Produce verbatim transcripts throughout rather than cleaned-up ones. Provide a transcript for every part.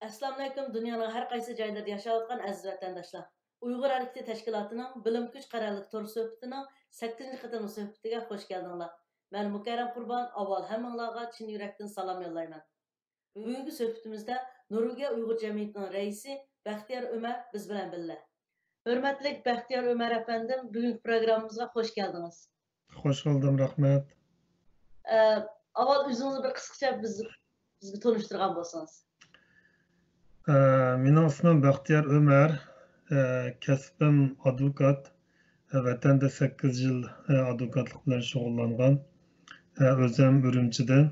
ئەسسالامۇئەلەيكۇم، دۇنيانىڭ ھەر قايسى جايلىرىدا ياشاۋاتقان ئەزىز ۋەتەنداشلار. ئۇيغۇر ھەرىكىتى تەشكىلاتىنىڭ بىلىم كۈچ قەرەللىك تور سۆھبىتىنىڭ سەككىزىنچى قېتىملىق سۆھبىتىگە خوش كەلدىڭلار. مەن مۇكەررەم قۇربان، ئاۋۋال ھەممىڭلارغا چىن يۈرەكتىن سالام يوللايمەن. بۈگۈنكى سۆھبىتىمىزدە نورۋېگىيە ئۇيغۇر جەمئىيىتىنىڭ رەئىسى بەختىيار ئۆمەر بىز بىلەن بىللە. ھۆرمەتلىك بەختىيار ئۆمەر ئەپەندىم، بۈگۈنكى پروگراممىمىزغا خوش كەلدىڭىز. خوش بولدۇم، رەھمەت. ئە، ئاۋۋال ئۆزىڭىزنى بىر قىسقىچە بىز، بىزگە تونۇشتۇرغان بولسىڭىز. ئە، مېنىڭ ئىسمىم بەختىيار ئۆمەر. ئە، كەسپىم ئادۋوكات. ئە، ۋەتەندە سەككىز يىل، ئە، ئادۋوكاتلىق بىلەن شۇغۇللانغان. ئە، ئۆزۈم ئۈرۈمچىدىن.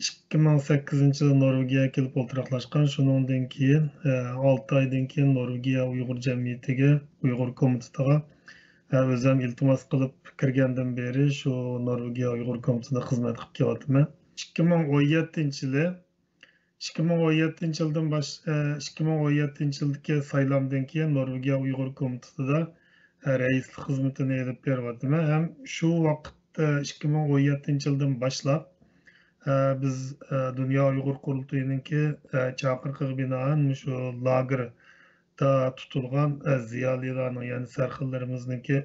ئىككى مىڭ سەككىزىنچى يىلى نورۋېگىيەگە كېلىپ ئولتۇراقلاشقان. شۇنىڭدىن كېيىن، ئالتە ئايدىن كېيىن نورۋېگىيە ئۇيغۇر جەمئىيىتىگە، ئۇيغۇر كومىتېتىغا، ئۆزۈم ئىلتىماس قىلىپ كىرگەندىن بېرى شۇ نورۋېگىيە ئۇيغۇر كومىتېتىدا خىزمەت قىلىپ كېلىۋاتىمەن. ئىككى مىڭ ئون يەتتىنچى يىلى، ئىككى مىڭ ئون يەتتىنچى يىلدىن باش-، ئىككى مىڭ ئون يەتتىنچى يىلدىكى سايلامدىن كېيىن نورۋېگىيە ئۇيغۇر كومىتېتىدا، رەئىسلىك خىزمىتىنى ئېلىپ بېرىۋاتىمەن ھەم شۇ ۋاقىت ئىككى مىڭ ئون يەتتىنچى يىلدىن باشلاپ، بىز دۇنيا ئۇيغۇر قۇرۇلتىيىنىڭكى چاقىرىقىغا بىنائەن مۇشۇ لاگېردا تۇتۇلغان زىيالىيلارنىڭ، يەنى سەرخىللىرىمىزنىڭكى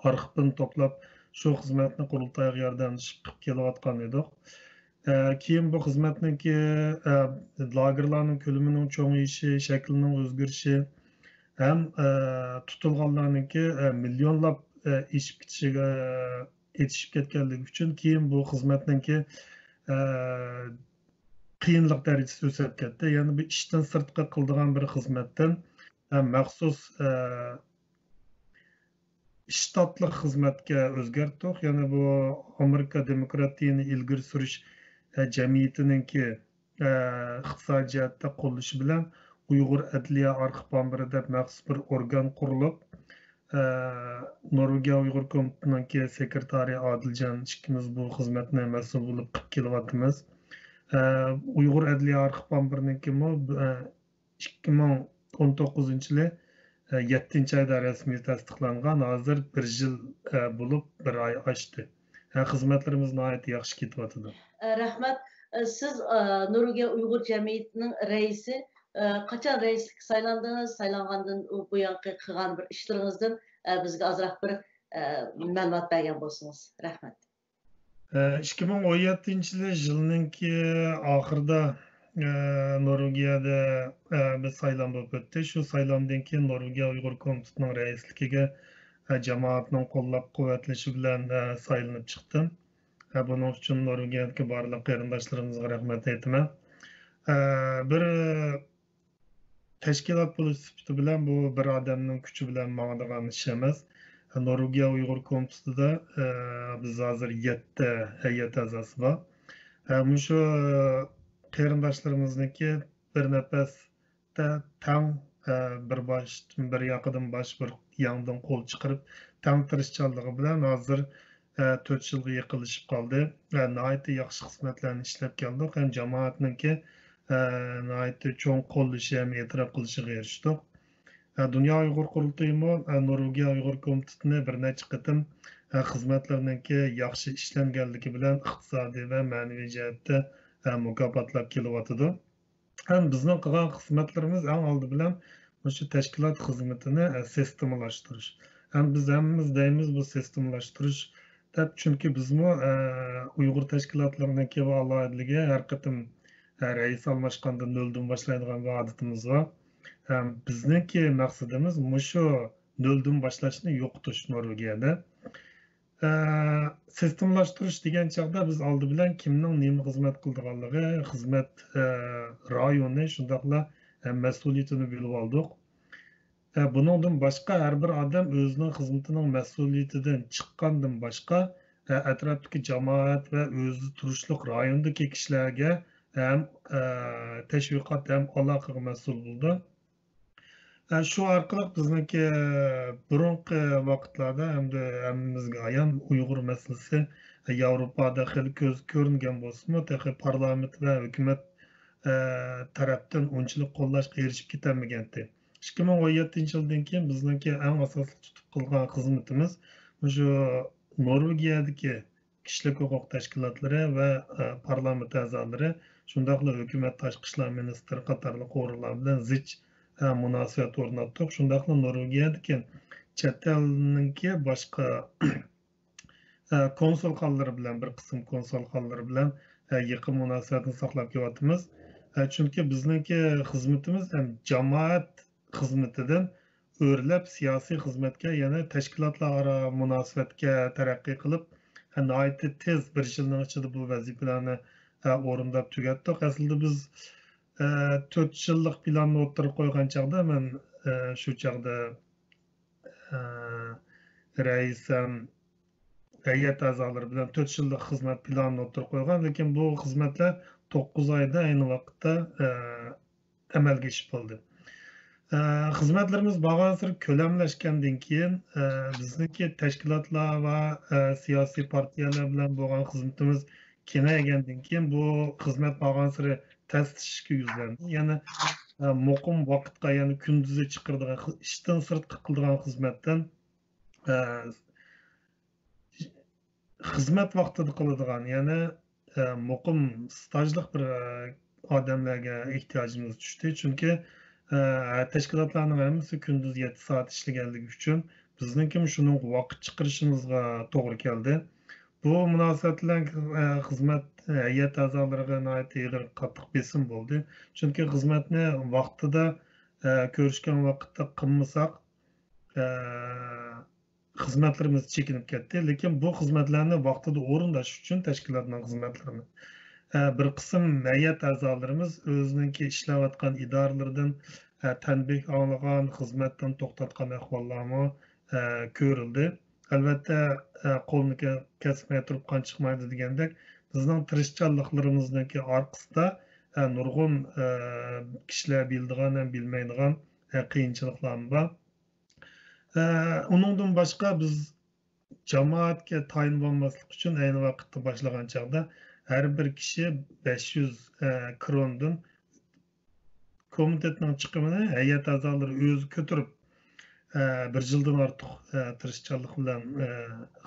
ئارخىپىنى توپلاپ، شۇ خىزمەتنى قۇرۇلتايغا ياردەملىشىپ قىلىپ كېلىۋاتقان ئىدۇق. كېيىن بۇ خىزمەتنىڭكى، لاگېرلارنىڭ كۆلىمىنىڭ چوڭىيىشى، شەكلىنىڭ ئۆزگىرىشى، ھەم، ئە، تۇتۇلغانلارنىڭكى، ئە، مىليونلاپ، ئە، ئېشىپ كېتىشىگە، ئېتىشىپ كەتكەنلىكى ئۈچۈن كېيىن بۇ خىزمەتنىڭكى، ئە، قىيىنلىق دەرىجىسى ئۆسۈپ كەتتى. يەنى بۇ ئىشتىن سىرتقى قىلىدىغان بىر خىزمەتتىن، ئە، مەخسۇس، ئە، شتاتلىق خىزمەتكە ئۆزگەرتتۇق. يەنى بۇ ئامېرىكا دېموكراتىيىنى ئىلگىرى سۈرۈش، ئە، جەمئىيىتىنىڭكى ئىقتىسادىي جەھەتتە قوللىشى بىلەن ئۇيغۇر ئەدلىيە ئارخىپ ئامبىرى دەپ مەخسۇس بىر ئورگان قۇرۇلۇپ، نورۋېگىيە ئۇيغۇر كومىتېتىنىڭكى سېكرېتارى ئادىلجان ئىككىمىز بۇ خىزمەتنى مەسئۇل بولۇپ قىلىپ كېلىۋاتىمىز. ئۇيغۇر ئەدلىيە ئارخىپ ئامبىرىنىڭكىمۇ، ئىككى مىڭ ئون توققۇزىنچى يىلى، يەتتىنچى ئايدا رەسمىي تەستىقلانغان، ھازىر بىر يىل بولۇپ بىر ئاي ئاشتى. خىزمەتلىرىمىز ناھايىتى ياخشى كېتىۋاتىدۇ. ئە، رەھمەت. ئە، سىز، ئە، نورۋېگىيە ئۇيغۇر جەمئىيىتىنىڭ رەئىسى، ئە، قاچان رەئىسلىككە سايلاندىڭىز؟ سايلانغاندىن بۇيانقى قىلغان بىر ئىشلىرىڭىزدىن، ئە، بىزگە ئازراق بىر، ئە، مەلۇمات بەرگەن بولسىڭىز. رەھمەت. ئە، ئىككى مىڭ ئون يەتتىنچى يىلى يىلنىڭكى ئاخىرىدا، ئە، نورۋېگىيەدە، ئە، بىر سايلام بولۇپ ئۆتتى. شۇ سايلامدىن كېيىن نورۋېگىيە ئۇيغۇر كومىتېتىنىڭ رەئىسلىكىگە، ئە، جامائەتنىڭ قوللاپ-قۇۋۋەتلىشى بىلەن، ئە، سايلىنىپ چىقتىم. ئە، بۇنىڭ ئۈچۈن نورۋېگىيەدىكى بارلىق قېرىنداشلىرىمىزغا رەھمەت ئېيتىمەن. ئە، بىر تەشكىلات بولۇش سۈپىتى بىلەن بۇ بىر ئادەمنىڭ كۈچى بىلەن ماڭىدىغان ئىش ئەمەس. نورۋېگىيە ئۇيغۇر كومىتېتىدا، ئە، بىز ھازىر يەتتە ھەيئەت ئەزاسى بار. ئە، مۇشۇ قېرىنداشلىرىمىزنىڭكى بىر نەپەستە تەڭ، ئە، بىر باش، بىر ياقىدىن باش، بىر ياڭدىن قول چىقىرىپ، تەڭ تىرىشچانلىقى بىلەن ھازىر، ئە، تۆت يىلغا يېقىنلىشىپ قالدى. ئە، ناھايىتى ياخشى خىزمەتلەرنى ئىشلەپ كەلدۇق ھەم جامائەتنىڭكى، ئە، ناھايىتى چوڭ قوللىشى ھەم ئېتىراپ قىلىشىغا ئېرىشتۇق. ئە، دۇنيا ئۇيغۇر قۇرۇلتىيىمۇ، ئە، نورۋېگىيە ئۇيغۇر كومىتېتىنى بىر نەچچە قېتىم، ئە، خىزمەتلىرىنىڭكى ياخشى ئىشلەنگەنلىكى بىلەن ئىقتىسادىي ۋە مەنىۋى جەھەتتە، ئە، مۇكاپاتلاپ كېلىۋاتىدۇ. ھەم بىزنىڭ قىلغان خىزمەتلىرىمىز ئەڭ ئالدى بىلەن مۇشۇ تەشكىلات خىزمىتىنى، ئە، سىستېمىلاشتۇرۇش. ھەم بىز ھەممىمىز دەيمىز، بۇ سىستېمىلاشتۇرۇش دەپ، چۈنكى بىزمۇ، ئە، ئۇيغۇر تەشكىلاتلىرىنىڭكى بۇ ئالاھىدىلىكى، ھەر قېتىم، ئە، رەئىس ئالماشقاندا نۆلدىن باشلايدىغان بىر ئادىتىمىز بار. ھەم بىزنىڭكى مەقسىتىمىز مۇشۇ نۆلدىن باشلاشنى يوقىتىش نورۋېگىيەدە. ئە، سىستېمىلاشتۇرۇش دېگەن چاغدا بىز ئالدى بىلەن كىمنىڭ نېمە خىزمەت قىلىدىغانلىقى، خىزمەت، ئە، رايونى، شۇنداقلا، ئە، مەسئۇلىيىتىنى بىلىۋالدۇق. ئە، بۇنىڭدىن باشقا ھەر بىر ئادەم ئۆزىنىڭ خىزمىتىنىڭ مەسئۇلىيىتىدىن چىققاندىن باشقا، ئە، ئەتراپتىكى جامائەت ۋە ئۆزى تۇرۇشلۇق رايوندىكى كىشىلەرگە ھەم، ئە، تەشۋىقات ھەم ئالاقىگە مەسئۇل بولىدۇ. ئە، شۇ ئارقىلىق بىزنىڭكى بۇرۇنقى ۋاقىتلاردا ھەمدە ھەممىمىزگە ئايان ئۇيغۇر مەسىلىسى ياۋروپادا خېلى كۆز كۆرۈنگەن بولسىمۇ، تېخى پارلامېنت ۋە ھۆكۈمەت، ئە، تەرەپتىن ئۇنچىلىك قوللاشقا ئېرىشىپ كېتەلمىگەنتى. ئىككى مىڭ ئون يەتتىنچى يىلدىن كېيىن بىزنىڭكى ئەڭ ئاساسلىق تۇتۇپ قىلغان خىزمىتىمىز مۇشۇ نورۋېگىيەدىكى كىشىلىك ھوقۇق تەشكىلاتلىرى ۋە، ئە، پارلامېنت ئەزالىرى، شۇنداقلا ھۆكۈمەت تاشقى ئىشلار مىنىستىرى قاتارلىق ئورۇنلار بىلەن زىچ، ئە، مۇناسىۋەت ئورناتتۇق. شۇنداقلا نورۋېگىيەدىكى چەت ئەلنىڭكى باشقا، ئە، كونسۇلخانىلىرى بىلەن، بىر قىسىم كونسۇلخانىلىرى بىلەن، ئە، يېقىن مۇناسىۋەتنى ساقلاپ كېلىۋاتىمىز. ئە، چۈنكى بىزنىڭكى خىزمىتىمىز ھەم جامائەت خىزمىتىدىن ئۆرلەپ سىياسىي خىزمەتكە، يەنى تەشكىلاتلار ئارا مۇناسىۋەتكە تەرەققىي قىلىپ، ناھايىتى تېز، بىر يىلنىڭ ئىچىدە بۇ ۋەزىپىلەرنى، ئە، ئورۇنداپ تۈگەتتۇق. ئەسلىدە بىز، ئە، تۆت يىللىق پىلاننى ئوتتۇرىغا قويغان چاغدا مەن، ئە، شۇ چاغدا، ئە، رەئىسەم، ھەيئەت ئەزالىرى بىلەن تۆت يىللىق خىزمەت پىلانىنى ئوتتۇرىغا قويغان، لېكىن بۇ خىزمەتلەر توققۇز ئايدا ئەينى ۋاقىتتا، ئە، ئەمەلگە ئېشىپ بولدى. ئە، خىزمەتلىرىمىز بارغانسېرى كۆلەملەشكەندىن كېيىن، ئە، بىزنىڭكى تەشكىلاتلار ۋە، ئە، سىياسىي پارتىيەلەر بىلەن بولغان خىزمىتىمىز كېڭەيگەندىن كېيىن، بۇ خىزمەت بارغانسېرى تەستىشىشكە يۈزلەندى. يەنى، ئە، مۇقىم ۋاقىتقا، يەنى كۈندۈزى چىقىرىدىغان خىز-، ئىشتىن سىرتقى قىلىدىغان خىزمەتتىن، ئە، خىزمەت ۋاقتىدا قىلىدىغان، يەنى، ئە، مۇقىم ستاژلىق بىر، ئە، ئادەملەرگە ئېھتىياجىمىز چۈشتى. چۈنكى، ئە، تەشكىلاتلارنىڭ ھەممىسى كۈندۈز يەتتە سائەت ئىشلىگەنلىكى ئۈچۈن بىزنىڭكىمۇ شۇنىڭغا ۋاقىت چىقىرىشىمىزغا توغرا كەلدى. بۇ مۇناسىۋەت بىلەن، ئە، خىزمەت، ئە، ھەيئەت ئەزالىرىغا ناھايىتى ئېغىر، قاتتىق بېسىم بولدى. چۈنكى خىزمەتنى ۋاقتىدا، ئە، كۆرۈشكەن ۋاقىتتا قىلمىساق، ئە، خىزمەتلىرىمىز چېكىنىپ كەتتى. لېكىن بۇ خىزمەتلەرنى ۋاقتىدا ئورۇنداش ئۈچۈن تەشكىلاتنىڭ خىزمەتلىرىنى، ئە، بىر قىسىم ھەيئەت ئەزالىرىمىز ئۆزىنىڭكى ئىشلەۋاتقان ئىدارىلىرىدىن، ئە، تەنبىھ ئاڭلىغان، خىزمەتتىن توختاتقان ئەھۋاللارمۇ، ئە، كۆرۈلدى. ئەلۋەتتە، ئە، قولنى كە-، كەسمەي تۇرۇپ قان چىقمايدۇ دېگەندەك، بىزنىڭ تىرىشچانلىقلىرىمىزنىڭكى ئارقىسىدا، ئە، نۇرغۇن، ئە، كىشىلەر بىلىدىغان ھەم بىلمەيدىغان، ئە، قىيىنچىلىقلارمۇ بار. ئە، ئۇنىڭدىن باشقا بىز جامائەتكە تايىنىۋالماسلىق ئۈچۈن ئەينى ۋاقىتتا باشلىغان چاغدا ھەر بىر كىشى بەش يۈز، ئە، كروندىن كومىتېتنىڭ چىقىمىنى ھەيئەت ئەزالىرى ئۆزى كۆتۈرۈپ، ئە، بىر يىلدىن ئارتۇق، ئە، تىرىشچانلىق بىلەن، ئە،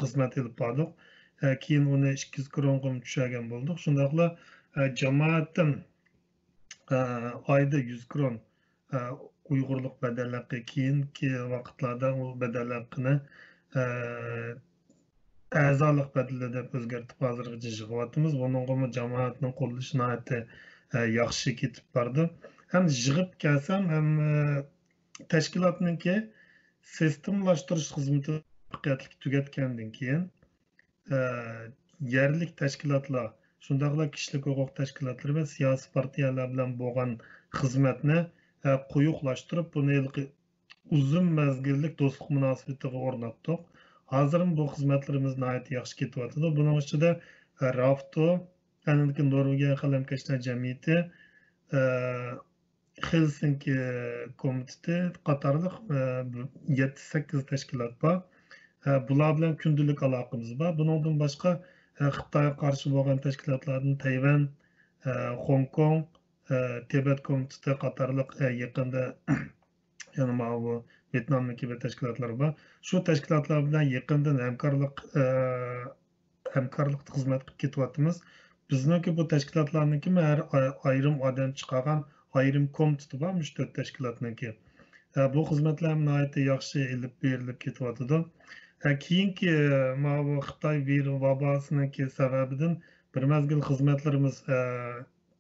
خىزمەت ئېلىپ باردۇق. ئە، كېيىن ئۇنى ئىككى يۈز كرونغىمۇ چۈشۈرگەن بولدۇق. شۇنداقلا، ئە، جامائەتتىن، ئە، ئايدا يۈز كرون، ئە، ئۇيغۇرلۇق بەدەل ھەققى، كېيىنكى ۋاقىتلاردا ئۇ بەدەل ھەققىنى، ئە، ئەزالىق بەدىلى دەپ ئۆزگەرتىپ ھازىرغىچە يىغىۋاتىمىز. بۇنىڭغىمۇ جامائەتنىڭ قوللىشى ناھايىتى، ئە، ياخشى كېتىپ بارىدۇ. ئەمدى يىغىپ كەلسەم، ھەم، ئە، تەشكىلاتنىڭكى سىستېمىلاشتۇرۇش خىزمىتى مۇۋەپپەقىيەتلىك تۈگەتكەندىن كېيىن، ئە، يەرلىك تەشكىلاتلار، شۇنداقلا كىشىلىك ھوقۇق تەشكىلاتلىرى ۋە سىياسىي پارتىيەلەر بىلەن بولغان خىزمەتنى، ئە، قويۇقلاشتۇرۇپ، بۇنى ھېلىقى ئۇزۇن مەزگىللىك دوستلۇق مۇناسىۋىتىگە ئورناتتۇق. ھازىرمۇ بۇ خىزمەتلىرىمىز ناھايىتى ياخشى كېتىۋاتىدۇ. بۇنىڭ ئىچىدە، ئە، رافتو، ئاندىن كېيىن نورۋېگىيە قەلەمكەشلەر جەمئىيىتى، ئە، خېلسىنكى كومىتېتى قاتارلىق، ئە، يەتتە، سەككىز تەشكىلات بار. ئە، بۇلار بىلەن كۈندىلىك ئالاقىمىز بار. بۇنىڭدىن باشقا، ئە، خىتايغا قارشى بولغان تەشكىلاتلاردىن تەيۋەن، ئە، خوڭكوڭ، ئە، تىبەت كومىتېتى قاتارلىق، ئە، يېقىندا يەنە ماۋۇ ۋيېتنامنىڭكى بىر تەشكىلاتلىرى بار. شۇ تەشكىلاتلار بىلەن يېقىندىن ھەمكارلىق، ئە، ھەمكارلىقتا خىزمەت قىلىپ كېتىۋاتىمىز. بىزنىڭكى بۇ تەشكىلاتلارنىڭكىمۇ ھەر ئاي-، ئايرىم ئادەم چىقارغان ئايرىم كومىتېتى بار، مۇشۇ تۆت تەشكىلاتنىڭكى. ئە، بۇ خىزمەتلەر ناھايىتى ياخشى ئېلىپ بېرىلىپ كېتىۋاتىدۇ. ئە، كېيىنكى، ئە، ماۋۇ خىتاي ۋىر-، ۋاباسىنىڭكى سەۋەبىدىن بىر مەزگىل خىزمەتلىرىمىز، ئە،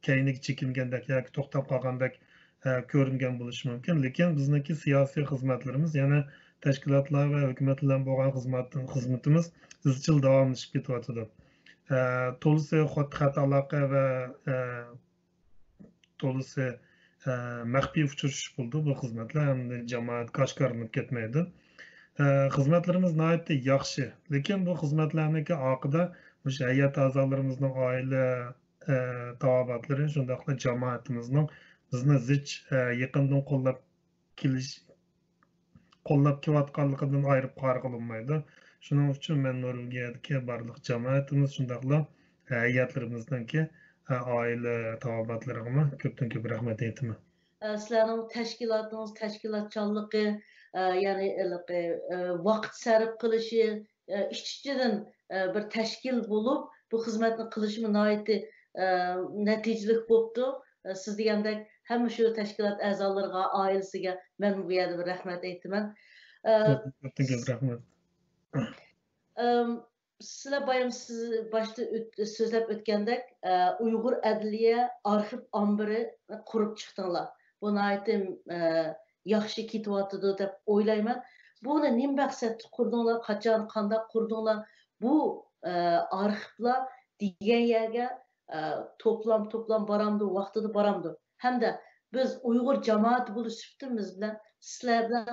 كەينىگە چېكىنگەندەك ياكى توختاپ قالغاندەك، ئە، كۆرۈنگەن بولۇشى مۇمكىن. لېكىن بىزنىڭكى سىياسىي خىزمەتلىرىمىز، يەنى تەشكىلاتلار ۋە ھۆكۈمەت بىلەن بولغان خىزمەت-، خىزمىتىمىز ئىزچىل داۋاملىشىپ كېتىۋاتىدۇ. ئە، تولىسى خەت-، خەت ئالاقە ۋە، ئە، تولىسى، ئە، مەخپىي ئۇچرىشىش بولىدۇ بۇ خىزمەتلەر، ھەمدە جامائەتكە ئاشكارىلىنىپ كەتمەيدۇ. ئە، خىزمەتلىرىمىز ناھايىتى ياخشى، لېكىن بۇ خىزمەتلەرنىڭكى ئارقىدا مۇشۇ ھەيئەت ئەزالىرىمىزنىڭ ئائىلە، ئە، تاۋابىئاتلىرى، شۇنداقلا جامائىتىمىزنىڭ بىزنى زىچ، ئە، يېقىندىن قوللاپ كېلىش، قوللاپ كېلىۋاتقانلىقىدىن ئايرىپ قارىغىلى بولمايدۇ. شۇنىڭ ئۈچۈن مەن نورۋېگىيەدىكى بارلىق جامائىتىمىز، شۇنداقلا، ئە، ھەيئەتلىرىمىزنىڭكى، ئە، ئائىلە تاۋابىئاتلىرىغىمۇ كۆپتىن كۆپ رەھمەت ئېيتىمەن. ئە، سىلەرنىڭ تەشكىلاتىڭىز، تەشكىلاتچانلىقى، ئە، يەنى ھېلىقى، ئە، ۋاقىت سەرپ قىلىشى، ئىچ-ئىچىدىن بىر تەشكىل بولۇپ، بۇ خىزمەتنى قىلىشىمۇ ناھايىتى نەتىجىلىك بوپتۇ. سىز دېگەندەك ھەممە شۇ تەشكىلات ئەزالىرىغا، ئائىلىسىگە مەن بۇ يەردە بىر رەھمەت ئېيتىمەن. ئە، كۆپ رەھمەت. ئەم، سىلەر بايام سىز باشتا ئۆت-، سۆزلەپ ئۆتكەندەك، ئە، ئۇيغۇر ئەدلىيە ئارخىپ ئامبىرى قۇرۇپ چىقتىڭلار. بۇ ناھايىتى، ئە، ياخشى كېتىۋاتىدۇ دەپ ئويلايمەن. بۇنى نېمە مەقسەتتە قۇردۇڭلار، قاچان، قانداق قۇردۇڭلار؟ بۇ، ئە، ئارخىپلار دېگەن يەرگە، ئە، توپلام، توپلام بارامدۇ، ۋاقتىدا بارامدۇ؟ ھەمدە بىز ئۇيغۇر جامائىتى بولۇش سۈپىتىمىز بىلەن سىلەر بىلەن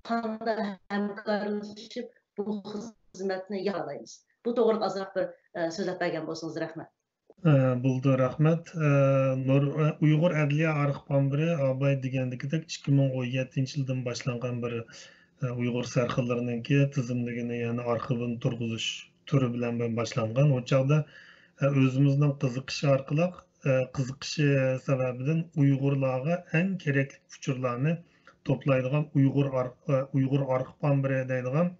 قانداق ھەمكارلىشىپ بۇ خىزمەتنى ياخشىلايمىز؟ بۇ توغرىلىق ئازراق بىر، ئە، سۆزلەپ بەرگەن بولسىڭىز رەھمەت. ئە، بولىدۇ، رەھمەت. ئە، نۇر-، ئە، ئۇيغۇر ئەدلىيە ئارخىپ ئامبىرى ئاباي دېگەندىكىدەك ئىككى مىڭ ئون يەتتىنچى يىلدىن باشلانغان بىر، ئە، ئۇيغۇر سەرخىللىرىنىڭكى تىزىملىكىنى، يەنى ئارخىپىنى تۇرغۇزۇش تۈرى بىلەن باشلانغان. ئۇ چاغدا، ئە، ئۆزىمىزنىڭ قىزىقىشى ئارقىلىق، ئە، قىزىقىشى سەۋەبىدىن ئۇيغۇرلارغا ئەڭ كېرەكلىك ئۇچۇرلارنى توپلايدىغان ئۇيغۇر ئار-، ئە، ئۇيغۇر ئارخىپ ئامبىرى دەيدىغان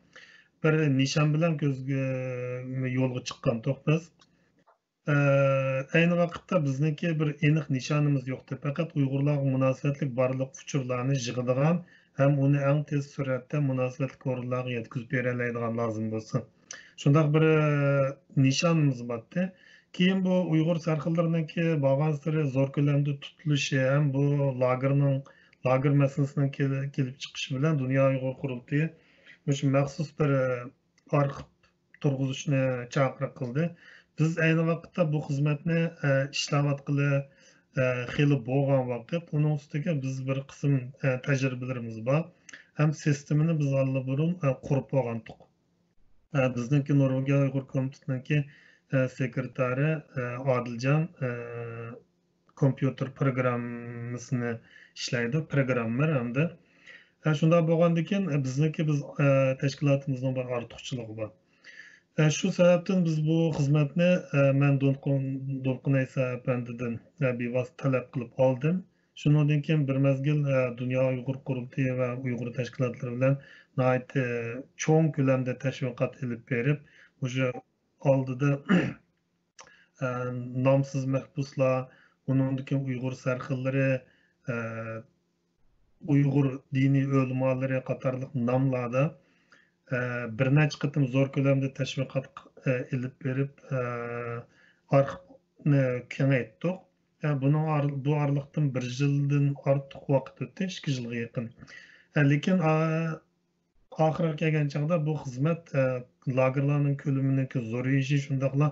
بىر نىشان بىلەن كۆزگە، يولغا چىققانتۇق بىز. ئە، ئەينى ۋاقىتتا بىزنىڭكى بىر ئېنىق نىشانىمىز يوقتى. پەقەت ئۇيغۇرلارغا مۇناسىۋەتلىك بارلىق ئۇچۇرلارنى يىغىدىغان ھەم ئۇنى ئەڭ تېز سۈرئەتتە مۇناسىۋەتلىك ئورۇنلارغا يەتكۈزۈپ بېرەلەيدىغان لازىم بولسا. شۇنداق بىر، ئە، نىشانىمىز بارتى. كېيىن بۇ ئۇيغۇر سەرخىللىرىنىڭكى بارغانسېرى زور كۆلەمدە تۇتۇلۇشى ھەم بۇ لاگېرنىڭ، لاگېر مەسىلىسىنىڭ كېلىپ چىقىشى بىلەن دۇنيا ئۇيغۇر قۇرۇلتىيى مۇشۇ مەخسۇس بىر، ئە، ئارخىپ تۇرغۇزۇشنى چاقىرىق قىلدى. بىز ئەينى ۋاقىتتا بۇ خىزمەتنى، ئە، ئىشلەۋاتقىلى، ئە، خېلى بولغان ۋاقىت. ئۇنىڭ ئۈستىگە بىز بىر قىسىم، ئە، تەجرىبىلىرىمىز بار. ھەم سىستېمىنى بىز ئاللىبۇرۇن، ئە، قۇرۇپ بولغانتۇق. ئە، بىزنىڭكى نورۋېگىيە ئۇيغۇر كومىتېتىنىڭكى، ئە، سېكرېتارى، ئە، ئادىلجان، ئە، كومپيۇتېر پروگراممىسىنى ئىشلەيدۇ، پروگراممېر ھەمدە. ھە، شۇنداق بولغاندىكىن، بىزنىڭكى، بىز، ئە، تەشكىلاتىمىزنىڭ بىر ئارتۇقچىلىقى بار. ھە، شۇ سەۋەبتىن بىز بۇ خىزمەتنى، ئە، مەن دولقۇن، دولقۇن ئەيسا ئەپەندىدىن، ئە، بىۋاسىتە تەلەپ قىلىپ ئالدىم. شۇنىڭدىن كېيىن بىر مەزگىل، ئە، دۇنيا ئۇيغۇر قۇرۇلتىيى ۋە ئۇيغۇر تەشكىلاتلىرى بىلەن ناھايىتى چوڭ كۆلەمدە تەشۋىقات ئېلىپ بېرىپ، مۇشۇ ئالدىدا ئە، نامسىز مەھبۇسلار، ئۇنىڭدىن كېيىن ئۇيغۇر سەرخىللىرى، ئە، ئۇيغۇر دىنىي ئۆلىمالىرى قاتارلىق ناملاردا، ئە، بىر نەچچە قېتىم زور كۆلەمدە تەشۋىقات، ئە، ئېلىپ بېرىپ، ئە، ئارخىپنى كېڭەيتتۇق. ئە، بۇنىڭ ئار-، بۇ ئارىلىقتىن بىر يىلدىن ئارتۇق ۋاقىت ئۆتتى، ئىككى يىلغا يېقىن. ئە، لېكىن، ئا، ئاخىرىغا كەلگەن چاغدا بۇ خىزمەت، ئە، لاگېرلارنىڭ كۆلىمىنىڭكى زورىيىشى، شۇنداقلا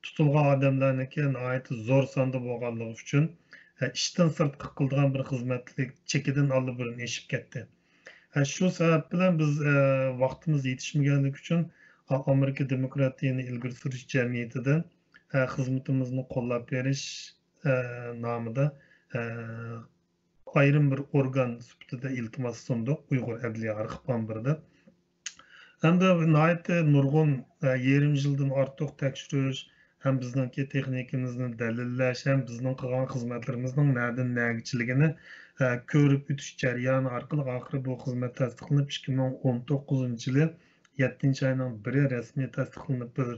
تۇتۇلغان ئادەملەرنىڭكى ناھايىتى زور ساندا بولغانلىقى ئۈچۈن، ئە، ئىشتىن سىرتقى قىلىدىغان بىر خىزمەتلىك چېكىدىن ئاللىبۇرۇن ئېشىپ كەتتى. ئە، شۇ سەۋەب بىلەن بىز، ئە، ۋاقتىمىز يېتىشمىگەنلىكى ئۈچۈن، ئا، ئامېرىكا دېموكراتىيىنى ئىلگىرى سۈرۈش جەمئىيىتىدىن، ئە، خىزمىتىمىزنى قوللاپ بېرىش، ئە، نامىدا، ئە، ئايرىم بىر ئورگان سۈپىتىدە ئىلتىماس سۇندۇق ئۇيغۇر ئەدلىيە ئارخىپ ئامبىرىدا. ھەمدە ناھايىتى نۇرغۇن، ئە، يېرىم يىلدىن ئارتۇق تەكشۈرۈش ھەم بىزنىڭكى تېخنىكىمىزنى دەلىللەش ھەم بىزنىڭ قىلغان خىزمەتلىرىمىزنىڭ نەدىن نەگىچىلىكىنى، ئە، كۆرۈپ ئۆتۈش جەريانى ئارقىلىق ئاخىرى بۇ خىزمەت تەستىقلىنىپ، ئىككى مىڭ ئون توققۇزىنچى يىلى يەتتىنچى ئاينىڭ بىرى رەسمىي تەستىقلىنىپ، بىر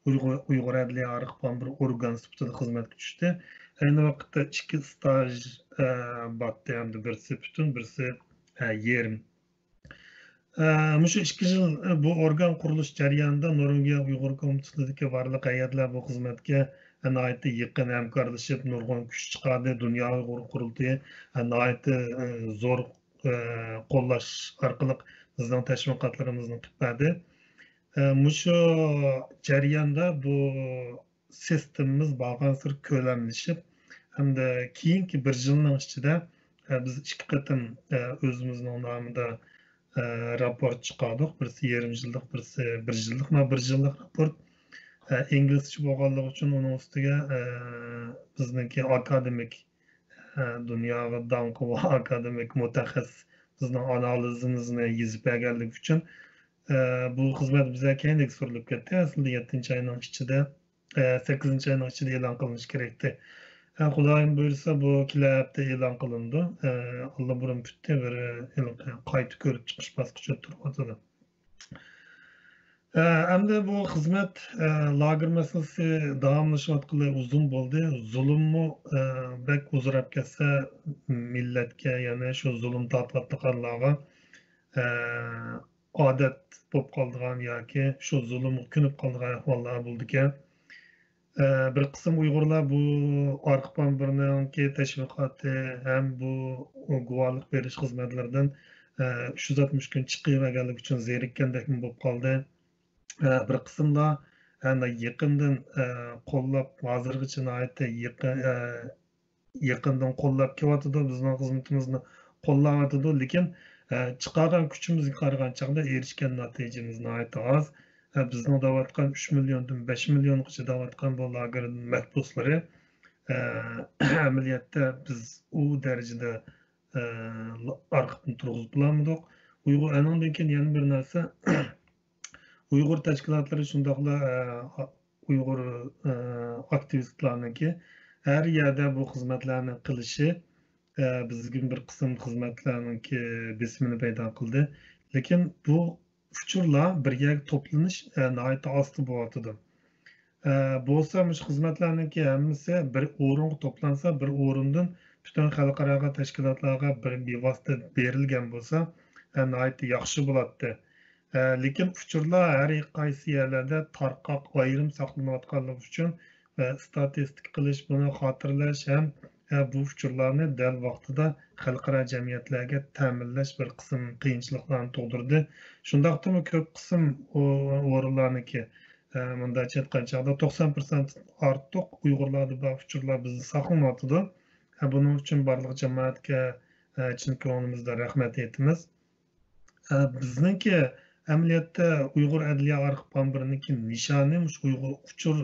ئۇيغۇر، ئۇيغۇر ئەدلىيە ئارخىپ ئامبىرى ئورگان سۈپىتىدە خىزمەتكە چۈشتى. ئەينى ۋاقىتتا ئىككى ئىستاژ، ئە، بارتتى، ھەمدە بىرسى پۈتۈن، بىرسى، ئە، يېرىم. ئە، مۇشۇ ئىككى يىل، ئە، بۇ ئورگان قۇرۇلۇش جەريانىدا نورۋېگىيە ئۇيغۇر كومىتېتىدىكى بارلىق ھەيئەتلەر بۇ خىزمەتكە، ئە، ناھايىتى يېقىن ھەمكارلىشىپ، نۇرغۇن كۈچ چىقاردى. دۇنيا ئۇيغۇر قۇرۇلتىيى، ئە، ناھايىتى، ئە، زور، ئە، قوللاش ئارقىلىق بىزنىڭ تەشۋىقاتلىرىمىزنى قىلىپ بەردى. ئە، مۇشۇ جەرياندا بۇ سىستېمىمىز بارغانسېرى كۆلەملىشىپ، ھەمدە كېيىنكى بىر يىلنىڭ ئىچىدە، ئە، بىز ئىككى قېتىم، ئە، ئۆزىمىزنىڭ نامىدا، ئە، راپورت چىقاردۇق. بىرسى يېرىم يىللىق، بىرسى بىر يىللىق. مانا بىر يىللىق راپورت، ئە، ئىنگلىزچە بولغانلىقى ئۈچۈن ئۇنىڭ ئۈستىگە، ئە، بىزنىڭكى ئاكادېمىك، ئە، دۇنياغا داڭقى بولغان ئاكادېمىك مۇتەخەسسىس بىزنىڭ ئانالىزىمىزنى يېزىپ بەرگەنلىكى ئۈچۈن، ئە، بۇ خىزمەت بىزگە كەينىگە سۈرۈلۈپ كەتتى. ئەسلىدە يەتتىنچى ئاينىڭ ئىچىدە، ئە، سەككىزىنچى ئاينىڭ ئىچىدە ئېلان قىلىنىشى كېرەكتى. ئە، خۇدايىم بۇيرۇسا، بۇ كېلەر ھەپتە ئېلان قىلىنىدۇ. ئە، ئاللىبۇرۇن پۈتتى، بىر، ئە، ھېلىقى قايتا كۆرۈپ چىقىش باسقۇچىدا تۇرۇۋاتىدۇ. ئەمدى بۇ خىزمەت، ئە، لاگېر مەسىلىسى داۋاملىشىۋاتقىلى ئۇزۇن بولدى. زۇلۇممۇ، ئە، بەك ئۇزىراپ كەتسە، مىللەتكە، يەنى شۇ زۇلۇم تارتىۋاتقانلارغا، ئە، ئادەت بولۇپ قالىدىغان ياكى شۇ زۇلۇمغا كۆنۈپ قالىدىغان ئەھۋاللار بولىدىكەن. ئە، بىر قىسىم ئۇيغۇرلار بۇ ئارقا پامبىرنىڭكى تەشۋىقاتى ھەم بۇ گۇۋاھلىق بېرىش خىزمەتلىرىدىن، ئە، ئۈچ يۈز ئاتمىش كۈن چىقىۋەرگەنلىكى ئۈچۈن زېرىككەندەكمۇ بولۇپ قالدى. ئە، بىر قىسىملار، ئە، يېقىندىن، ئە، قوللاپ، ھازىرغىچە ناھايىتى يېقىن، ئە، يېقىندىن قوللاپ كېلىۋاتىدۇ، بىزنىڭ خىزمىتىمىزنى قوللاۋاتىدۇ. لېكىن، ئە، چىقارغان كۈچىمىزگە قارىغان چاغدا ئېرىشكەن نەتىجىمىز ناھايىتى ئاز. ئە، بىزنىڭ دەۋاتقان ئۈچ مىليوندىن بەش مىليونغىچە دەۋاتقان بۇ لاگېر مەھبۇسلىرى، ئە، ئەمەلىيەتتە بىز ئۇ دەرىجىدە، ئە، ئارخىپنى تۇرغۇزۇپ بولالمىدۇق. ئۇيغۇر، ئەنىڭدىن كېيىن يەنە بىر نەرسە، ئۇيغۇر تەشكىلاتلىرى شۇنداقلا، ئە، ئۇيغۇر، ئە، ئاكتىۋىستلارنىڭكى ھەر يەردە بۇ خىزمەتلەرنى قىلىشى، ئە، بىزگە بىر قىسىم خىزمەتلەرنىڭكى بېسىمىنى پەيدا قىلدى. لېكىن بۇ ئۇچۇرلار بىر يەرگە توپلىنىش، ئە، ناھايىتى ئاستا بولۇۋاتىدۇ. ئە، بولسا مۇشۇ خىزمەتلەرنىڭكى ھەممىسى بىر ئورۇنغا توپلانسا، بىر ئورۇندىن پۈتۈن خەلقئارا تەشكىلاتلارغا بىر بىۋاسىتە بېرىلگەن بولسا، ئە، ناھايىتى ياخشى بولاتتى. ئە، لېكىن ئۇچۇرلار ھەر قايسى يەرلەردە تارقاق، ئايرىم ساقلىنىۋاتقانلىقى ئۈچۈن، ئە، ئىستاتىستىكا قىلىش، بۇنى خاتىرىلەش ھەم، ئە، بۇ ئۇچۇرلارنى دەل ۋاقتىدا خەلقئارا جەمئىيەتلەرگە تەمىنلەش بىر قىسىم قىيىنچىلىقلارنى تۇغدۇردى. شۇنداقتىمۇ كۆپ قىسىم ئو-، ئورۇنلارنىڭكى، ئە، مۇنداقچە ئېيتقان چاغدا توقسان پىرسەنت ئارتۇق ئۇيغۇرلاردا بار ئۇچۇرلار بىزدە ساقلىنىۋاتىدۇ. ئە، بۇنىڭ ئۈچۈن بارلىق جامائەتكە، ئە، چىن كۆڭلىمىزدىن رەھمەت ئېيتىمىز. ئە، بىزنىڭكى ئەمەلىيەتتە ئۇيغۇر ئەدلىيە ئارخىپ ئامبىرىنىڭكى نىشانى مۇشۇ ئۇيغۇر ئۇچۇر،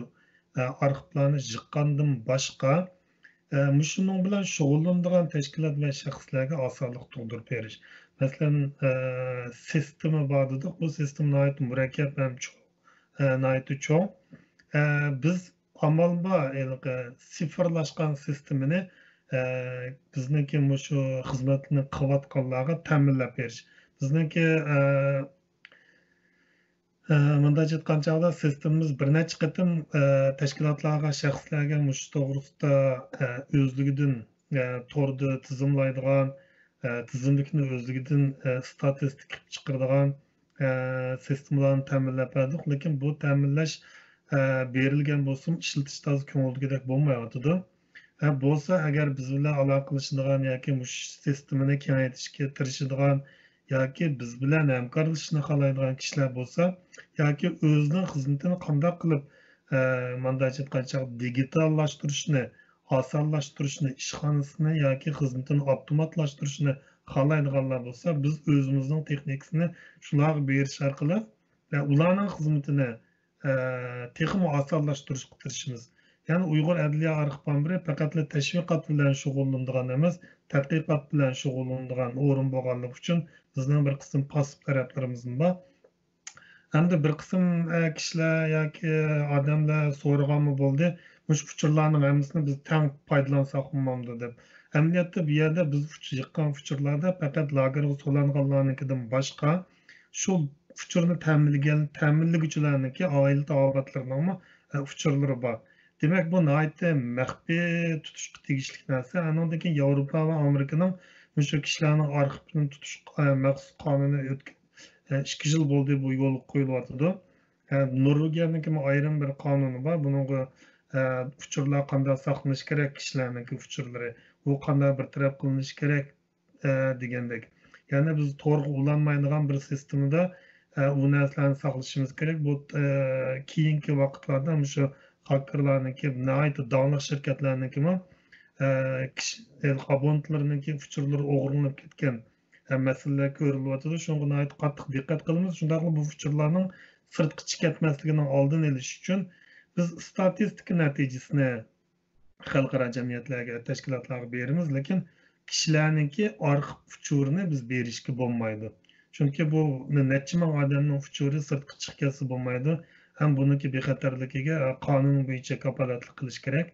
ئە، ئارخىپلارنى يىغقاندىن باشقا، ئە، مۇشۇنىڭ بىلەن شۇغۇللىنىدىغان تەشكىلات ۋە شەخسلەرگە ئاسانلىق تۇغدۇرۇپ بېرىش. مەسىلەن، ئە، سىستېما بار دېدۇق. بۇ سىستېما ناھايىتى مۇرەككەپ ھەم چوڭ، ئە، ناھايىتى چوڭ. ئە، بىز ئامال بار، ھېلىقى سىفىرلاشقان سىستېمىنى، ئە، بىزنىڭكى مۇشۇ خىزمەتنى قىلىۋاتقانلارغا تەمىنلەپ بېرىش. بىزنىڭكى، ئە، ئە، مۇنداقچە ئېيتقان چاغدا سىستېمىمىز بىر نەچچە قېتىم، ئە، تەشكىلاتلارغا، شەخسلەرگە مۇشۇ توغرىسىدا، ئە، ئۆزلۈكىدىن، ئە، توردا تىزىملايدىغان، ئە، تىزىملىكنى ئۆزلۈكىدىن، ئە، ئىستاتىستىكا قىلىپ چىقىرىدىغان، ئە، سىستېمىلارنى تەمىنلەپ بەردۇق. لېكىن بۇ تەمىنلەش، ئە، بېرىلگەن بولسىمۇ، ئىشلىتىش تازا كۆڭۈلدىكىدەك بولمايۋاتىدۇ. ھە، بولسا ئەگەر بىز بىلەن ئالاقىلىشىدىغان ياكى مۇشۇ سىستېمىنى كېڭەيتىشكە تىرىشىدىغان ياكى بىز بىلەن ھەمكارلىشىشنى خالايدىغان كىشىلەر بولسا ياكى ئۆزىنىڭ خىزمىتىنى قانداق قىلىپ، ئە، مۇنداقچە ئېيتقان چاغدا دىگىتاللاشتۇرۇشنى، ئاسانلاشتۇرۇشنى، ئىشخانىسىنى ياكى خىزمىتىنى ئاپتوماتلاشتۇرۇشنى خالايدىغانلار بولسا، بىز ئۆزىمىزنىڭ تېخنىكىسىنى شۇلارغا بېرىش ئارقىلىق ۋە ئۇلارنىڭ خىزمىتىنى، ئە، تېخىمۇ ئاسانلاشتۇرۇشقا تىرىشىمىز. يەنى ئۇيغۇر ئەدلىيە ئارخىپ ئامبىرى پەقەتلا تەشۋىقات بىلەن شۇغۇللىنىدىغان ئەمەس، تەتقىقات بىلەن شۇغۇللىنىدىغان ئورۇن بولغانلىقى ئۈچۈن بىزنىڭ بىر قىسىم پاسسىپ تەرەپلىرىمىزمۇ بار. ئەمدى بىر قىسىم، ئە، كىشىلەر ياكى ئادەملەر سورىغانمۇ بولدى، مۇشۇ ئۇچۇرلارنىڭ ھەممىسىنى بىز تەڭ پايدىلانساق بولمامدۇ دەپ. ئەمەلىيەتتە بۇ يەردە بىز ئۇچ-، يىغقان ئۇچۇرلاردا پەقەت لاگېرغا سولانغانلارنىڭكىدىن باشقا، شۇ ئۇچۇرنى تەمىنلىگەن، تەمىنلىگۈچىلەرنىڭكى ئائىلە تاۋابىئاتلىرىنىڭمۇ، ئە، ئۇچۇرلىرى بار. دېمەك، بۇ ناھايىتى مەخپىي تۇتۇشقا تېگىشلىك نەرسە. ئانىڭدىن كېيىن ياۋروپا ۋە ئامېرىكىنىڭ مۇشۇ كىشىلەرنىڭ ئارخىپىنى تۇتۇش، ئە، مەخسۇس قانۇنى ئۆتكە-، ئە، ئىككى يىل بولدى، بۇ يولغا قويۇلۇۋاتىدۇ. ئە، نورۋېگىيەنىڭكىمۇ ئايرىم بىر قانۇنى بار. بۇنىڭغا، ئە، ئۇچۇرلار قانداق ساقلىنىشى كېرەك، كىشىلەرنىڭكى ئۇچۇرلىرى، ئۇ قانداق بىر تەرەپ قىلىنىشى كېرەك، ئە، دېگەندەك. يەنى بىز تورغا ئۇلانمايدىغان بىر سىستېمىدا، ئە، ئۇ نەرسىلەرنى ساقلىشىمىز كېرەك. بۇ، ئە، كېيىنكى ۋاقىتلاردا مۇشۇ خاكېرلارنىڭكى، ناھايىتى داڭلىق شىركەتلەرنىڭكىمۇ، ئە، كىشى، ئابونتلىرىنىڭكى ئۇچۇرلىرى ئوغرىلىنىپ كەتكەن، ئە، مەسىلىلەر كۆرۈلۈۋاتىدۇ. شۇنىڭغا ناھايىتى قاتتىق دىققەت قىلىمىز. شۇنداقلا بۇ ئۇچۇرلارنىڭ سىرتقىچە كەتمەسلىكىنىڭ ئالدىنى ئېلىش ئۈچۈن بىز ئىستاتىستىكا نەتىجىسىنى خەلقئارا جەمئىيەتلەرگە، تەشكىلاتلارغا بېرىمىز، لېكىن كىشىلەرنىڭكى ئارخىپ ئۇچۇرىنى بىز بېرىشكە بولمايدۇ. چۈنكى بۇ نەچچە مىڭ ئادەمنىڭ ئۇچۇرى سىرتقا چىقىپ كەتسە بولمايدۇ. ھەم بۇنىڭكى بىخەتەرلىكىگە، ئە، قانۇن بويىچە كاپالەتلىك قىلىش كېرەك.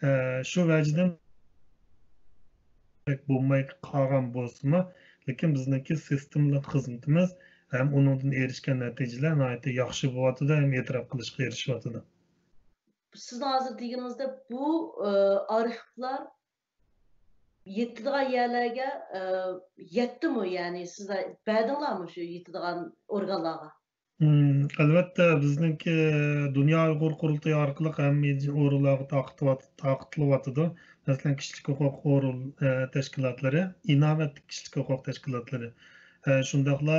ئە، شۇ ۋەجىدىن بولماي قالغان بولسىمۇ، لېكىن بىزنىڭكى سىستېمىلىق خىزمىتىمىز، ھەم ئۇنىڭدىن ئېرىشكەن نەتىجىلەر ناھايىتى ياخشى بولۇۋاتىدۇ ھەم ئېتىراپ قىلىشقا ئېرىشىۋاتىدۇ. سىزنىڭ ھازىر دېگىنىڭىزدە بۇ ئارخىپلار يېتىدىغان يەرلەرگە يەتتىمۇ؟ يەنى سىزلەر بەردىڭلارمۇ شۇ يېتىدىغان ئورگانلارغا؟ ئەلۋەتتە، بىزنىڭكى دۇنيا ئۇيغۇر قۇرۇلتىيى ئارقىلىق ھەممە ئورۇنلارغا تارقىتىلىۋاتىدۇ. مەسىلەن، كىشىلىك ھوقۇق تەشكىلاتلىرى، ئىناۋەتلىك كىشىلىك ھوقۇق تەشكىلاتلىرى، شۇنداقلا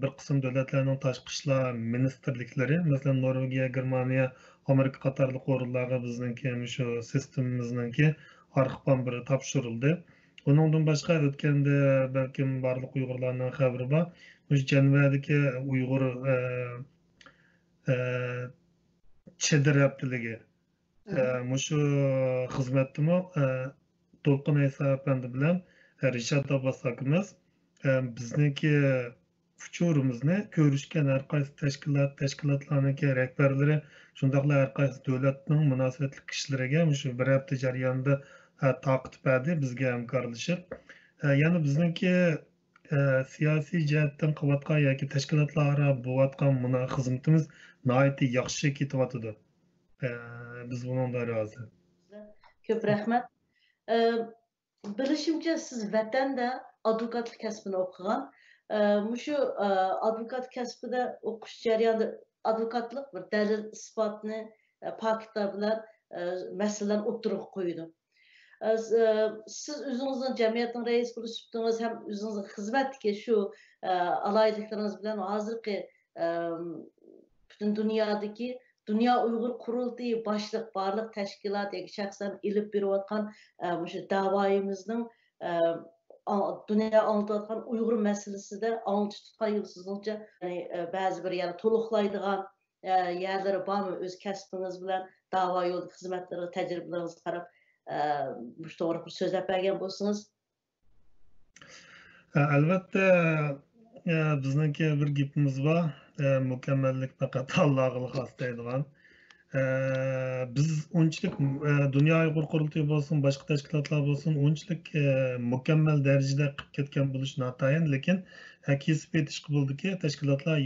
بىر قىسىم دۆلەتلەرنىڭ تاشقى ئىشلار مىنىستىرلىكلىرى، مەسىلەن، نورۋېگىيە، گېرمانىيە، ئامېرىكا قاتارلىق ئورۇنلارغا بىزنىڭكى مۇشۇ سىستېمىمىزنىڭكى ئارخىپ ئامبىرى تاپشۇرۇلدى. ئۇنىڭدىن باشقا، ئۆتكەندە بەلكىم بارلىق ئۇيغۇرلارنىڭ خەۋىرى بار، مۇشۇ جەنۋەدىكى ئۇيغۇر چېدىر ھەپتىلىكى، مۇشۇ خىزمەتتىمۇ دولقۇن ئەيسا ئەپەندى بىلەن رىشات ئابباس ئاكىمىز بىزنىڭكى ئۇچۇرىمىزنى كۆرۈشكەن ھەر قايسى تەشكىلات، تەشكىلاتلارنىڭكى رەھبەرلىرى، شۇنداقلا ھەر قايسى دۆلەتنىڭ مۇناسىۋەتلىك كىشىلىرىگە مۇشۇ بىر ھەپتە جەريانىدا تارقىتىپ بەردى بىزگە ھەمكارلىشىپ. يەنى بىزنىڭكى سىياسىي جەھەتتىن قىلىۋاتقان ياكى تەشكىلاتلار ئارا بولۇۋاتقان مۇنا خىزمىتىمىز ناھايىتى ياخشى كېتىۋاتىدۇ. بىز بۇنىڭدىن رازى. كۆپ رەھمەت. بىلىشىمچە، سىز ۋەتەندە ئادۋوكاتلىق كەسپىنى ئوقۇغان. مۇشۇ ئادۋوكات كەسپىدە ئوقۇش جەريانىدا ئادۋوكاتلىق بىر دەلىل ئىسپاتنى، پاكىتلار بىلەن مەسىلىلەرنى ئوتتۇرىغا قويىدۇ. سىز ئۆزىڭىزنىڭ جەمئىيەتنىڭ رەئىسى بولۇش سۈپىتىڭىز ھەم ئۆزىڭىزنىڭ خىزمەتتىكى شۇ ئالاھىدىلىكلىرىڭىز بىلەن ھازىرقى پۈتۈن دۇنيادىكى دۇنيا ئۇيغۇر قۇرۇلتىيى باشلىق بارلىق تەشكىلات ياكى شەخسلەرنى ئېلىپ بېرىۋاتقان مۇشۇ داۋايىمىزنىڭ دۇنيا ئاڭلىتىۋاتقان ئۇيغۇر مەسىلىسىدە ئاڭلىتىش تۇتقان يىلى سىزنىڭچە بەزى بىر يەنە تولۇقلايدىغان يەرلىرى بارمۇ؟ ئۆز كەسپىڭىز بىلەن داۋا يولىدىكى خىزمەتلىرىڭىز، تەجرىبىلىرىڭىزگە قاراپ مۇشۇ توغرىلىق بىر سۆزلەپ بەرگەن بولسىڭىز. ئەلۋەتتە، بىزنىڭكى بىر گېپىمىز بار، مۇكەممەللىك پەقەت ئاللاغىلا خاس دەيدىغان. بىز ئۇنچىلىك، دۇنيا ئۇيغۇر قۇرۇلتىيى بولسۇن، باشقا تەشكىلاتلار بولسۇن، ئۇنچىلىك مۇكەممەل دەرىجىدە قىلىپ كەتكەن بولۇش ناتايىن، لېكىن كېسىپ ئېيتىشقا بولىدۇكى، تەشكىلاتلار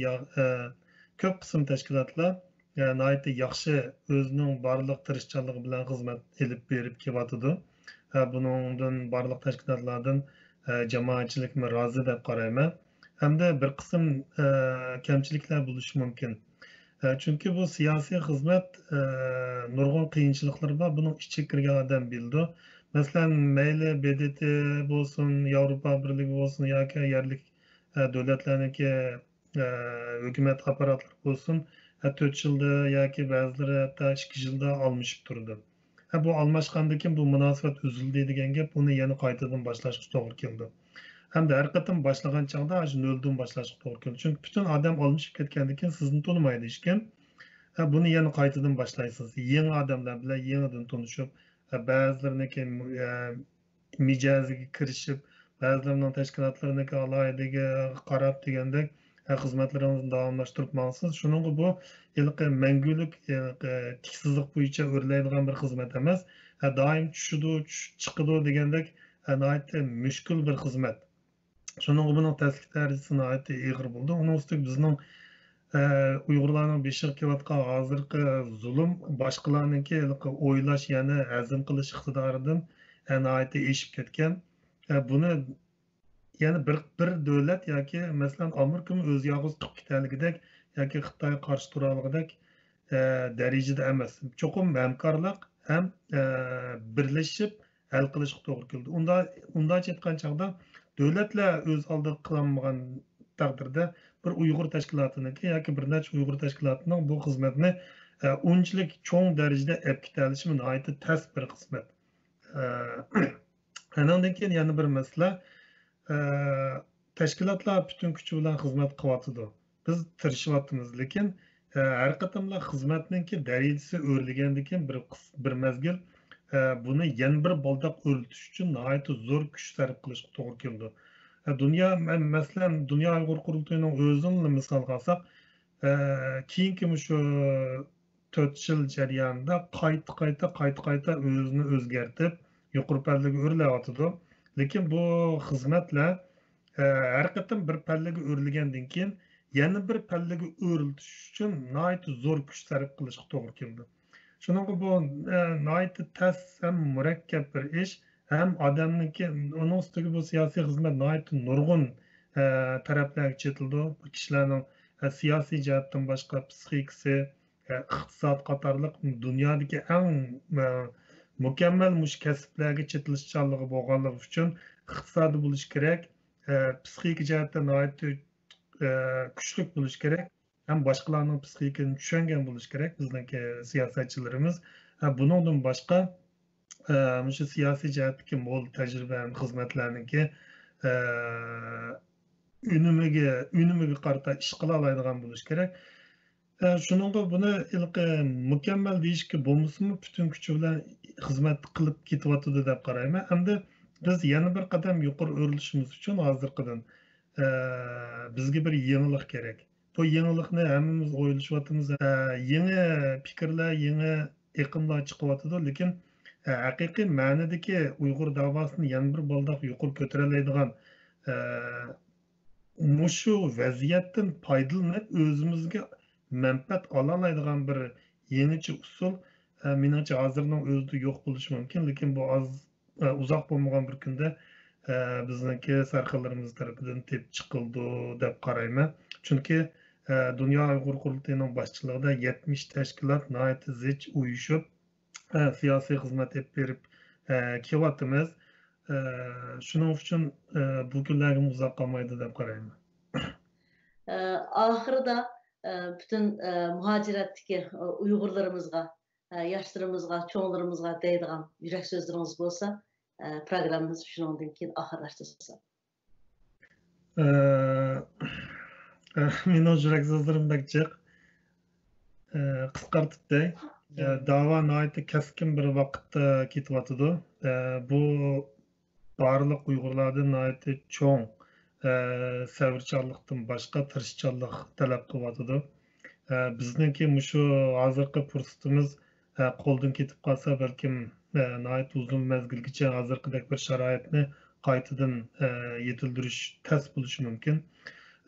كۆپ قىسىم تەشكىلاتلار ناھايىتى ياخشى ئۆزىنىڭ بارلىق تىرىشچانلىقى بىلەن خىزمەت ئېلىپ بېرىپ كېلىۋاتىدۇ. بۇنىڭدىن بارلىق تەشكىلاتلاردىن جامائەتچىلىكمۇ رازى دەپ قارايمەن. ھەمدە بىر قىسىم كەمچىلىكلەر بولۇشى مۇمكىن. چۈنكى بۇ سىياسىي خىزمەت نۇرغۇن قىيىنچىلىقلىرى بار. بۇنىڭ ئىچىگە كىرگەن ئادەم بىلىدۇ. مەسىلەن، مەيلى ب د ت بولسۇن، ياۋروپا بىرلىكى بولسۇن ياكى يەرلىك دۆلەتلەرنىڭكى ھۆكۈمەت ئاپپاراتلىرى بولسۇن، تۆت يىلدا ياكى بەزىلىرى ھەتتا ئىككى يىلدا ئالمىشىپ تۇرىدۇ. بۇ ئالماشقاندىن كېيىن بۇ مۇناسىۋەت ئۈزۈلدى دېگەن گەپ، بۇنى يەنە قايتىدىن باشلاشقا توغرا كېلىدۇ. ھەمدە ھەر قېتىم باشلىغان چاغدا ئاشۇ نۆلدىن باشلاشقا توغرا كېلىدۇ. چۈنكى پۈتۈن ئادەم ئالمىشىپ كەتكەندىن كېيىن سىزنى تونۇمايدۇ ھېچكىم. بۇنى يەنە قايتىدىن باشلايسىز. يېڭى ئادەملەر بىلەن يېڭىدىن تونۇشۇپ، بەزىلىرىنىڭكى مىجەزىگە كىرىشىپ، بەزىلىرىنىڭ تەشكىلاتلىرىنىڭكى ئالاھىدىلىكىگە قاراپ دېگەندەك، خىزمەتلىرىڭىزنى داۋاملاشتۇرۇپ ماڭىسىز. شۇنىڭغا بۇ ھېلىقى مەڭگۈلۈك، ھېلىقى تىك سىزىق بويىچە ئۆرلەيدىغان بىر خىزمەت ئەمەس. دائىم چۈشىدۇ، چۈش-، چىقىدۇ دېگەندەك، ناھايىتى مۈشكۈل بىر خىزمەت. شۇنىڭغا بۇنىڭ تەسلىك دەرىجىسى ناھايىتى ئېغىر بولىدۇ. ئۇنىڭ ئۈستىگە بىزنىڭ، ئە، ئۇيغۇرلارنىڭ بېشىغا كېلىۋاتقان ھازىرقى زۇلۇم باشقىلارنىڭكى ھېلىقى ئويلاش، يەنى ھەزىم قىلىش ئىقتىدارىدىن، ئە، ناھايىتى ئېشىپ كەتكەن. ئە، بۇنى يەنى بىر، بىر دۆلەت ياكى، مەسىلەن، ئامېرىكىمۇ ئۆزى يالغۇز قىلىپ كېتەلىگۈدەك ياكى خىتايغا قارشى تۇرالىغۇدەك، ئە، دەرىجىدە ئەمەس. چوقۇم ھەمكارلىق ھەم، ئە، بىرلىشىپ ھەل قىلىشقا توغرا كېلىدۇ. ئۇندا، ئۇنداقچە ئېيتقان چاغدا، دۆلەتلەر ئۆز ئالدىغا قىلالمىغان تەقدىردە، بىر ئۇيغۇر تەشكىلاتىنىڭكى ياكى بىر نەچچە ئۇيغۇر تەشكىلاتىنىڭ بۇ خىزمەتنى، ئە، ئۇنچىلىك چوڭ دەرىجىدە ئەپ كېتەلىشى ناھايىتى تەس بىر خىزمەت. ئە، ئانىڭدىن كېيىن يەنە بىر مەسىلە، ئە، تەشكىلاتلار پۈتۈن كۈچى بىلەن خىزمەت قىلىۋاتىدۇ. بىز تىرىشىۋاتىمىز، لېكىن، ئە، ھەر قېتىملا خىزمەتنىڭكى دەرىجىسى ئۆرلىگەندىن كېيىن بىر قىس-، بىر مەزگىل، ئە، بۇنى يەنە بىر بالداق ئۆرلىتىش ئۈچۈن ناھايىتى زور كۈچ سەرپ قىلىشقا توغرا كېلىدۇ. ئە، دۇنيا، مە-، مەسىلەن، دۇنيا ئۇيغۇر قۇرۇلتىيىنىڭ ئۆزىنىلا مىسالغا ئالساق، ئە، كېيىنكى مۇشۇ تۆت يىل جەريانىدا قايتا-قايتا، قايتا-قايتا ئۆزىنى ئۆزگەرتىپ، يۇقىرى پەللىگە ئۆرلەۋاتىدۇ. لېكىن بۇ خىزمەتلەر، ئە، ھەر قېتىم بىر پەللىگە ئۆرلىگەندىن كېيىن، يەنە بىر پەللىگە ئۆرلىتىش ئۈچۈن ناھايىتى زور كۈچ سەرپ قىلىشقا توغرا كېلىدۇ. شۇنىڭغا بۇ، ئە، ناھايىتى تەس ھەم مۇرەككەپ بىر ئىش، ھەم ئادەمنىڭكى، ئۇنىڭ ئۈستىگە بۇ سىياسىي خىزمەت ناھايىتى نۇرغۇن، ئە، تەرەپلەرگە چېتىلىدۇ. بۇ كىشىلەرنىڭ، ئە، سىياسىي جەھەتتىن باشقا پسىخىكىسى، ئە، ئىقتىساد قاتارلىق دۇنيادىكى ئەڭ، ئە، مۇكەممەل مۇشۇ كەسىپلەرگە چېتىلىشچانلىقى بولغانلىقى ئۈچۈن ئىقتىسادىي بولۇشى كېرەك، ئە، پسىخىكا جەھەتتە ناھايىتى، ئە، كۈچلۈك بولۇشى كېرەك ھەم باشقىلارنىڭ پسىخىكىسىنى چۈشەنگەن بولۇشى كېرەك بىزنىڭكى سىياسەتچىلىرىمىز. ئە، بۇنىڭدىن باشقا، ئە، مۇشۇ سىياسىي جەھەتتىكى مول تەجرىبە ھەم خىزمەتلەرنىڭكى، ئە، ئۈنۈمىگە، ئۈنۈمىگە قارىتا ئىش قىلالايدىغان بولۇشى كېرەك. ئە، شۇنىڭغا بۇنى ھېلىقى مۇكەممەل دېيىشكە بولمىسىمۇ، پۈتۈن كۈچى بىلەن خىزمەت قىلىپ كېتىۋاتىدۇ دەپ قارايمەن. ئەمدى بىز يەنە بىر قەدەم يۇقىرى ئۆرلىشىمىز ئۈچۈن ھازىرقىدىن، ئە، بىزگە بىر يېڭىلىق كېرەك. بۇ يېڭىلىقنى ھەممىمىز ئويلىشىۋاتىمىز. ئە، يېڭى پىكىرلەر، يېڭى ئېقىملار چىقىۋاتىدۇ، لېكىن، ئە، ھەقىقىي مەنىدىكى ئۇيغۇر داۋاسىنى يەنە بىر بالداق يۇقىرى كۆتۈرەلەيدىغان، ئە، مۇشۇ ۋەزىيەتتىن پايدىلىنىپ، ئۆزىمىزگە مەنپەئەت ئالالايدىغان بىر يېڭىچە ئۇسۇل، ئە، مېنىڭچە، ھازىرنىڭ ئۆزىدە يوق بولۇشى مۇمكىن، لېكىن بۇ ئاز، ئە، ئۇزاق بولمىغان بىر كۈندە، ئە، بىزنىڭكى سەرخىللىرىمىز تەرىپىدىن تېپىپ چىقىلىدۇ دەپ قارايمەن. چۈنكى، ئە، دۇنيا ئۇيغۇر قۇرۇلتىيىنىڭ باشچىلىقىدا يەتمىش تەشكىلات ناھايىتى زىچ ئۇيۇشۇپ، ئە، سىياسىي خىزمەت ئېلىپ بېرىپ، ئە، كېلىۋاتىمىز. ئە، شۇنىڭ ئۈچۈن، ئە، بۇ كۈنلەرگىمۇ ئۇزاق قالمايدۇ دەپ قارايمەن. ئە، ئاخىرىدا، ئە، پۈتۈن، ئە، مۇھاجىرەتتىكى، ئە، ئۇيغۇرلىرىمىزغا، ئە، ياشلىرىمىزغا، چوڭلىرىمىزغا دەيدىغان يۈرەك سۆزلىرىڭىز بولسا، ئە، پروگراممىمىزنى شۇنىڭدىن كېيىن ئاخىرلاشتۇرساق. ئە، ئە، مېنىڭ يۈرەك سۆزلىرىم بەك جىق. ئە، قىسقارتىپ دەي. ئە، داۋا ناھايىتى كەسكىن بىر ۋاقىتتا كېتىۋاتىدۇ. ئە، بۇ بارلىق ئۇيغۇرلاردىن ناھايىتى چوڭ، ئە، سەۋرچانلىقتىن باشقا تىرىشچانلىق تەلەپ قىلىۋاتىدۇ. ئە، بىزنىڭكى مۇشۇ ھازىرقى پۇرسىتىمىز، ئە، قولدىن كېتىپ قالسا، بەلكىم، ئە، ناھايىتى ئۇزۇن مەزگىلگىچە ھازىرقىدەك بىر شارائىتنى قايتىدىن، ئە، يېتىلدۈرۈش تەس بولۇشى مۇمكىن.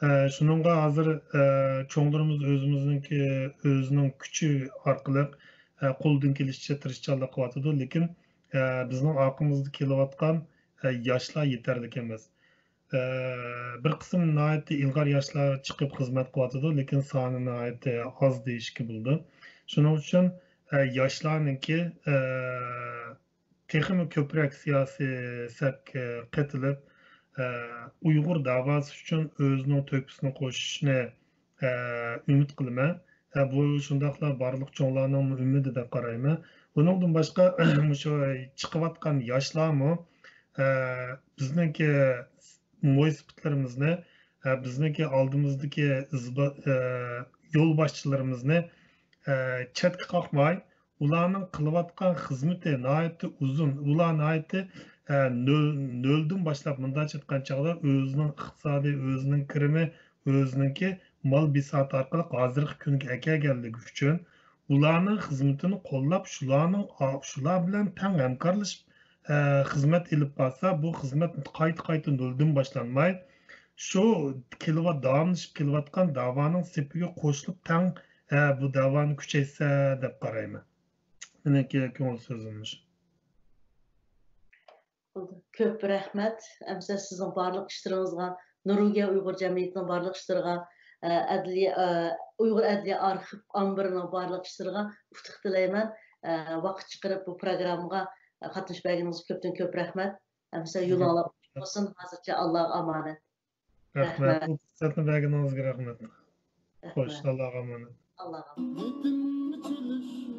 ئە، شۇنىڭغا ھازىر، ئە، چوڭلىرىمىز ئۆزىمىزنىڭكى، ئۆزىنىڭ كۈچى ئارقىلىق، ئە، قولىدىن كېلىشىچە تىرىشچانلىق قىلىۋاتىدۇ، لېكىن، ئە، بىزنىڭ ئارقىمىزدا كېلىۋاتقان، ئە، ياشلار يېتەرلىك ئەمەس. ئە، بىر قىسىم ناھايىتى ئىلغار ياشلار چىقىپ خىزمەت قىلىۋاتىدۇ، لېكىن سانى ناھايىتى ئاز دېيىشكە بولىدۇ. شۇنىڭ ئۈچۈن، ئە، ياشلارنىڭكى، ئە، تېخىمۇ كۆپرەك سىياسىي سەپكە قېتىلىپ، ئە، ئۇيغۇر داۋاسى ئۈچۈن ئۆزىنىڭ تۆھپىسىنى قوشۇشىنى، ئە، ئۈمىد قىلىمەن. ئە، بۇ شۇنداقلا بارلىق چوڭلارنىڭ ئۈمىدى دەپ قارايمەن. ئۇنىڭدىن باشقا، مۇشۇ چىقىۋاتقان ياشلارمۇ، ئە، بىزنىڭكى مويسىپىتلىرىمىزنى، ئە، بىزنىڭكى ئالدىمىزدىكى ئىزبا-، ئە، يولباشچىلىرىمىزنى، ئە، چەتكە قاقماي، ئۇلارنىڭ قىلىۋاتقان خىزمىتى ناھايىتى ئۇزۇن. ئۇلار ناھايىتى، ئە، نۆل-، نۆلدىن باشلاپ، مۇنداقچە ئېيتقان چاغدا، ئۆزىنىڭ ئىقتىسادى، ئۆزىنىڭ كىرىمى، ئۆزىنىڭكى مال بىساتى ئارقىلىق ھازىرقى كۈنگە ئەكەلگەنلىكى ئۈچۈن، ئۇلارنىڭ خىزمىتىنى قوللاپ، شۇلارنىڭ، شۇلار بىلەن تەڭ ھەمكارلىشىپ، ئە، خىزمەت ئېلىپ بارسا، بۇ خىزمەت قايتا-قايتا نۆلدىن باشلانماي، شۇ كېلىۋات-، داۋاملىشىپ كېلىۋاتقان داۋانىڭ سېپىگە قوشۇلۇپ، تەڭ، ئە، بۇ داۋانى كۈچەيتسە دەپ قارايمەن. مېنىڭكى كۆڭۈل سۆزۈم مۇشۇ. بولدى. كۆپ رەھمەت. ئەمىسە سىزنىڭ بارلىق ئىشلىرىڭىزغا، نورۋېگىيە ئۇيغۇر جەمئىيىتىنىڭ بارلىق ئىشلىرىغا، ئە، ئەدلىيە، ئە، ئۇيغۇر ئەدلىيە ئارخىپ ئامبىرىنىڭ بارلىق ئىشلىرىغا ئۇتۇق تىلەيمەن. ئە، ۋاقىت چىقىرىپ بۇ پروگراممىغا، ئە، قاتنىشىپ بەرگىنىڭىزگە كۆپتىن كۆپ رەھمەت. ئەمىسە يولۇڭلار ئوڭۇشلۇق بولسۇن. ھازىرچە ئاللاغا ئامانەت. رەھمەت. رەھمەت. بۇ پۇرسەتنى بەرگىنىڭىزگە رەھمەت. رەھمەت. خوش، ئاللاغا ئامانەت. ئاللاغا ئامانەت.